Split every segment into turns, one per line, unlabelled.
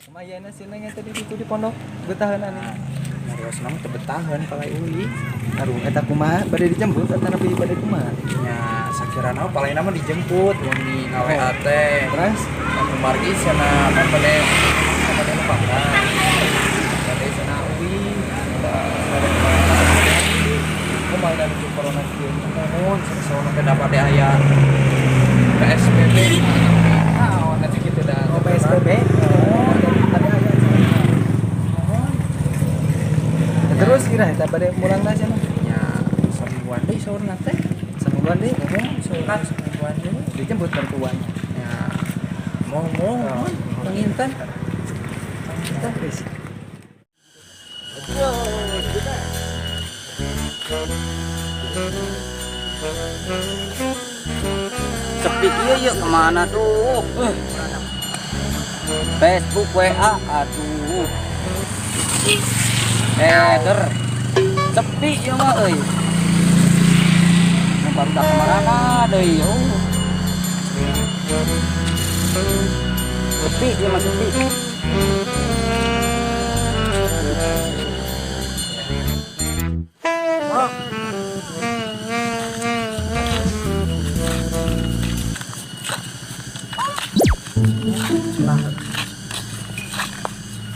Kumaha si Neng tadi itu di pondok betahan aneh.
Marios mah teu betahan palai uwi.
Aduh eta kumaha bade dijemput atanapi bade kumaha?
Nya sakirana palai mah dijemput wengi nga-WA teh.
Terus
anu margi cenah kan bade bade nu pangkat. Bade cenah uwi bade kumaha dan corona kieu nuhun sauna teh da bade aya PSBB. Naon eta kitu da.
Oh PSBB. Oh ada aya. Terus kira eta bade mulangna cenah?
Nya samingguan deui saurna teh.
Samingguan deui?
Heeh, saurna samingguan deui.
Dijemput mertuanya.
Nya moal panginten.
Panginten geus.
Sepi kieu yeuh kemana tuh? Facebook WA aduh. Der. Sepi ieu mah euy. Nu barudak kamarana deui oh. Sepi ieu mah sepi.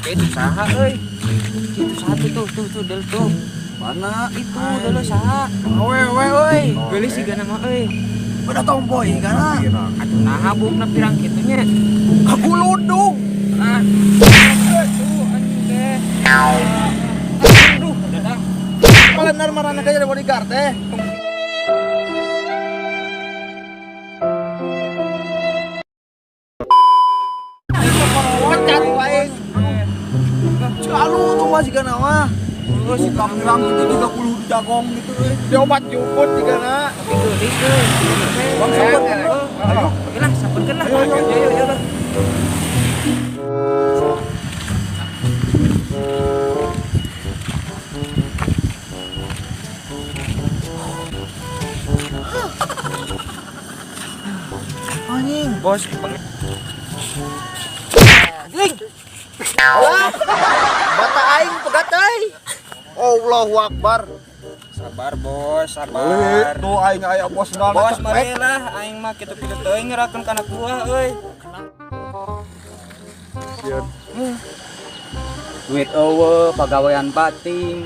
Itu saha euy. Itu satu tuh del tuh. Mana itu del saha? Awewe euy. Geulis sigana mah euy.
Beda tomboy kana.
Atuh naha buukna pirang kitu nya.
Kaguludung.
Ah. Tuh anjing teh. Aduh, dadang.
Palenar marana ka jadi bodyguard teh. Aduh tuh mah sigana mah. Buka pirang itu 30 jagong gitu euy. Diobat juput sigana.
Geulis euy.
Bang sampun.
Ayo, oke lah, sampeurkeun lah. Ayo ayo ayo.
Anjing,
bos.
Anjing. Bata aing pegat euy. Allahu Akbar.
Sabar bos, sabar.
Tuh aing aya bos sendalna.
Bos mari lah, aing mah kitu-kitu teuing ngerakeun kana buah euy.
Sieun.
Duit eueuh, pagawean bating,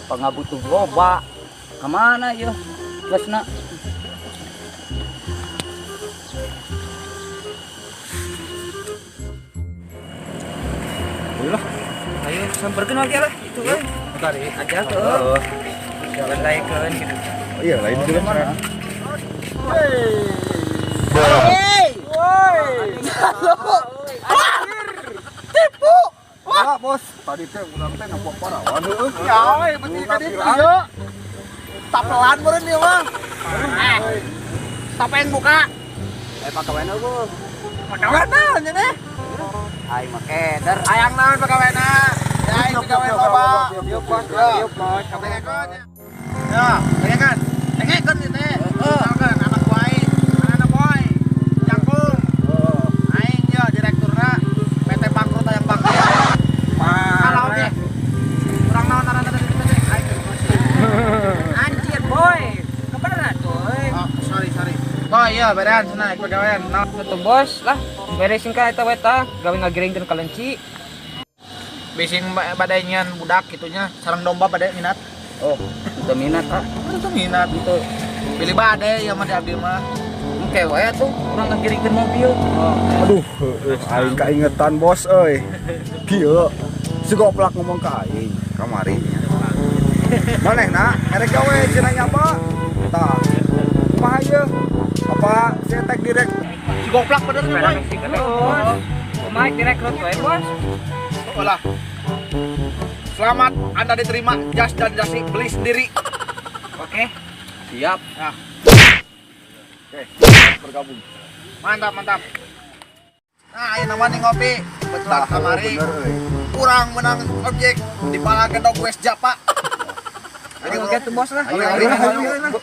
pangabutuh loba. Kamana ieu? Geusna.
Lah.
Ayo samperkeun lagi lah itu euy.
Tadi
aja tuh. Jangan laikeun gitu.
Iya, lain juga mana. Hei. Woi. Tipu. Wah, bos, tadi teh urang teh nempo parawan heueuh. Ya euy, beuti ka ditu ieu. Tapelan meureun ieu mah. Tapen buka.
Eh pagawean eueuh.
Pagawean naon nya teh?
Aing mah keder.
Hayang naon pagaweanna? Ya aing pagawean loba. Yuk bos, yuk bos. Dengekeun. Ya, dengekeun. Dengekeun ieu teh. Misalkan anak gua aing, anak boy. Jangkung. Aing ieu direkturna PT bangkrut hayang bangkrut. Kalau ge. Urang naon ngaranna teh PT aing.
Anjir boy. Kebeneran tuh euy.
Oh, sorry, sorry. Oh iya, berean cenah pagawean.
Tuh bos lah. Beresin ka eta we tah, gawe ngagiringkeun kalenci.
Bising badai nyian budak kitunya, sareng domba badai minat.
Oh, teu minat ah.
Teu minat gitu. Pilih badai ya mah di abdi mah.
Engke we atuh, urang ngagiringkeun mobil.
Oh.
Aduh, aing kaingetan bos euy. Kieu si goplak ngomong ka aing kamari. Manehna erek gawe cenah nyaba. Tah. Kumaha ieu? Apa si tek direk
si goplak bener nih, boy.
Kumaha direkrut we, bos?
Olah. Selamat Anda diterima, jas dan jasi beli sendiri.
Oke. Siap.
Nah. Oke, bergabung. Mantap, mantap. Nah, ayo nama nih ngopi. Kebetulan kamari kurang menang objek di Palagendog West Java.
Ayo oke tuh bos lah.
Ayo, ayo, ayo.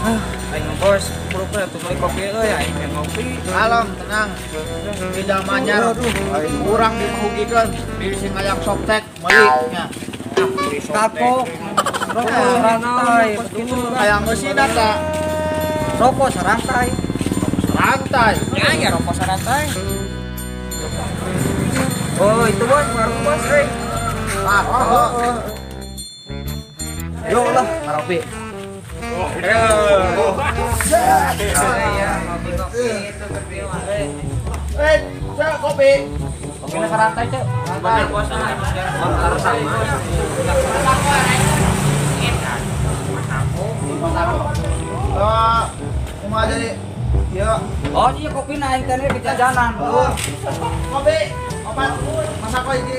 Aing bos, perlu tuh beli kopi euy, aing pengen ngopi.
Alam tenang. Tidak manyar. Urang dimahugikeun, diri sing hayang softtek meuli nya.
Kapok. Rokok rantai, betul.
Hayang geusina ta.
Rokok sarantai.
Rantai.
Ya, ya rokok sarantai. Oh, itu bos, warung bos, euy.
Ah, oh.
Yo lah, ngaropi.
Eh, cek kopi.
Kopi sarantai, cek. Bener puasa sama.
Kumaha jadi? Iya.
Oh, iya kopi na aing teh ke jajanan.
Kopi, opat. Masak kok iki.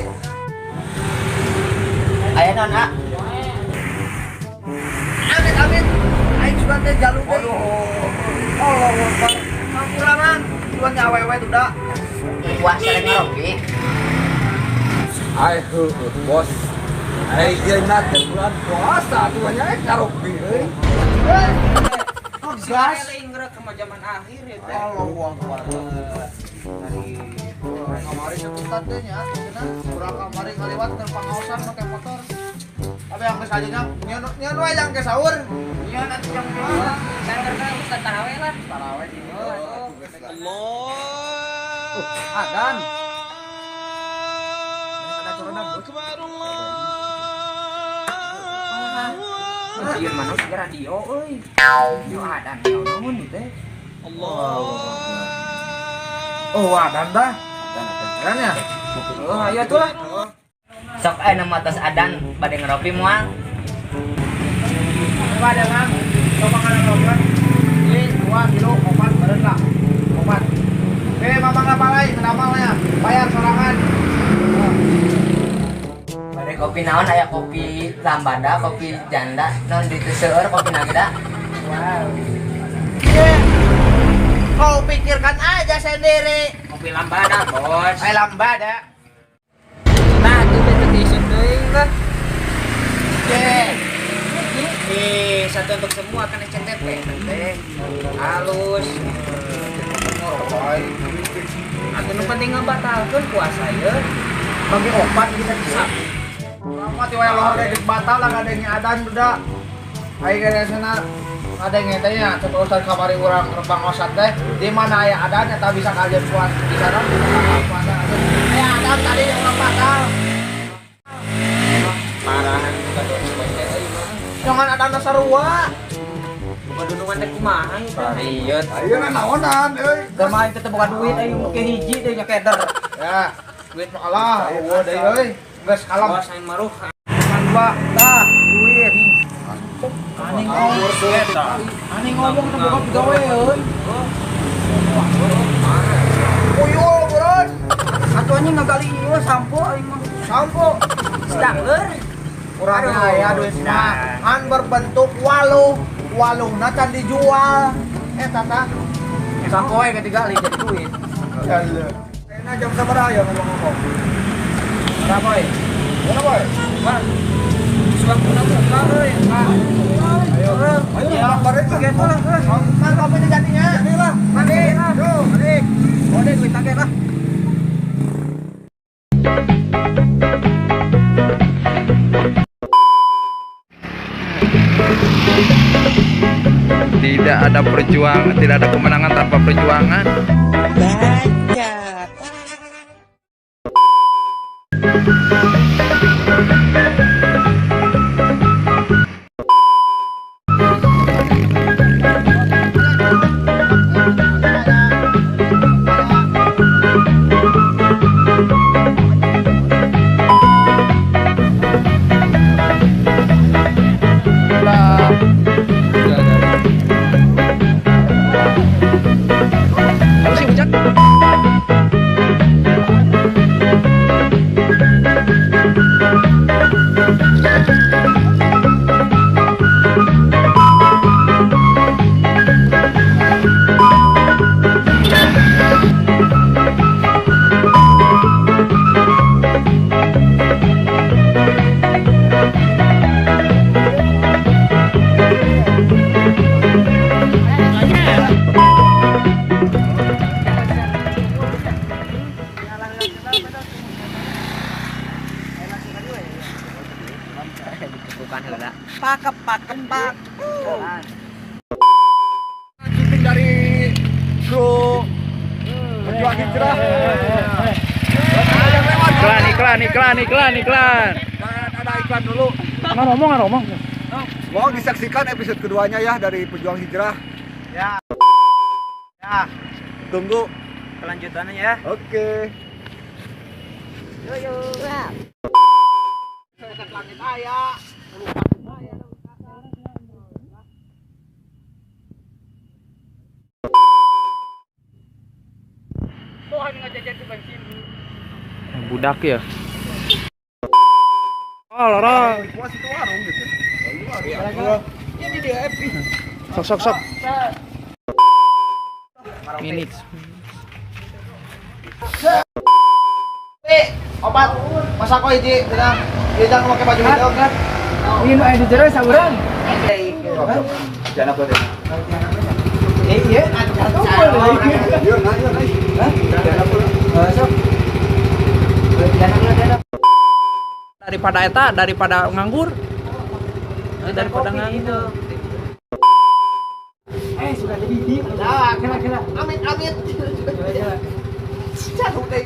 Aya naon, ah?
Amit amit. Aing sudah teh jaluk teh. Allah Akbar. Kampurangan, cuan awewe tuh da.
Puasa rek ngopi.
Ai heueuh bos. Ai dieuna teh bulan puasa atuh nya rek ngaropi euy.
Gas geura ke zaman akhir ya teh.
Allahu Akbar. Kamari seputar teh nya, cenah urang kamari ngaliwat keur pangaosan make motor. Tapi yang geus aja nya, nyeun we yang ke sahur.
Nyeun atuh yang sanggar geus taraweh lah.
Taraweh di
Allah.
Adan.
Ada corona bos.
Ieu mah nu radio euy. Yo adan naon teh.
Allah. Oh, adan dah. Adan ya.
Oh, ayo atuh lah.
Sok aya nama tos adan bade ngeropi moal.
Apa ada Mang? Sok makanan ropian. Ini 2 kilo opat beureun lah. Opat. Oke, mamang lapalai kedamalnya. Bayar sorangan.
Bade kopi naon aya kopi lambada, kopi janda, naon ditu seueur kopi nagda.
Wow. Kau pikirkan aja sendiri.
Kopi lambada, bos.
Ay lambada.
Nah, itu teh teu teuing lah.
Oke.
Nih, satu untuk semua kan SCTV teh. Halus. Atuh nu penting ngabatalkeun puasa ye.
Bagi opat kita bisa. Urang mah ti wae lohor ge geus batal lah ngadenge adan budak. Ai ge sana ngadenge teh nya cek ustad kamari urang rempang osat teh di mana aya adan eta bisa kajian puasa di sana bisa puasa. Aya adan tadi urang batal.
Parahan buka dunungan teh euy mah.
Jangan adan sarua.
Buka dunungan teh kumaha teh?
Iya.
Ayeuna naonan euy.
Teu mah teu boga duit aing make hiji teh nya keder.
Ya, duit mah kalah, eueuh deui euy. Geus kalem.
Bos aing maruh.
Kan dua, tah duit. Ani ngomong, ani ngomong teu boga gawe euy. Puyul buron.
Atuh anjing ngagali ieu sampo aing mah.
Sampo.
Sedangeur.
Kurang aya duit mah. An berbentuk waluh, waluhna can dijual. Eta tah.
Sampo we katigali jadi duit.
Enak jam sabaraha ya ngomong-ngomong.
Berapa, boy?
Berapa, boy?
Bang. Suka kuna buka euy.
Ayo, ayo
Ya.
bareng lah.
Gitu lah.
Mang kopi teh jadinya.
Jadi lah.
Mandi.
Yo, balik.
Oh, deh duit tangke lah.
Tidak ada perjuangan, tidak ada kemenangan tanpa perjuangan.
Baca.
Apa sih, Ujang?
Pak.
Syuting dari kru Pejuang Hijrah.
Iklan, iklan, iklan, iklan, iklan.
Dan ada iklan dulu.
Nggak ngomong, nggak ngomong.
Mau disaksikan episode keduanya ya dari Pejuang Hijrah.
Ya. Ya.
Tunggu
kelanjutannya ya.
Oke.
Yo yo.
Budak ya. Oh, lorong. Sok sok sok. Minix.
Obat, masa kok hiji bilang dia jangan pakai baju hidung kan?
Ini nu aya di jero saurang.
Jangan apa deh.
Iya, atuh boleh.
Iya, nah, iya, nah.
Hah?
Jangan apa.
Sok.
Daripada eta, daripada nganggur. Daripada nganggur.
Sudah jadi di.
Nah, kena kena. Amit amit. Jatuh deh.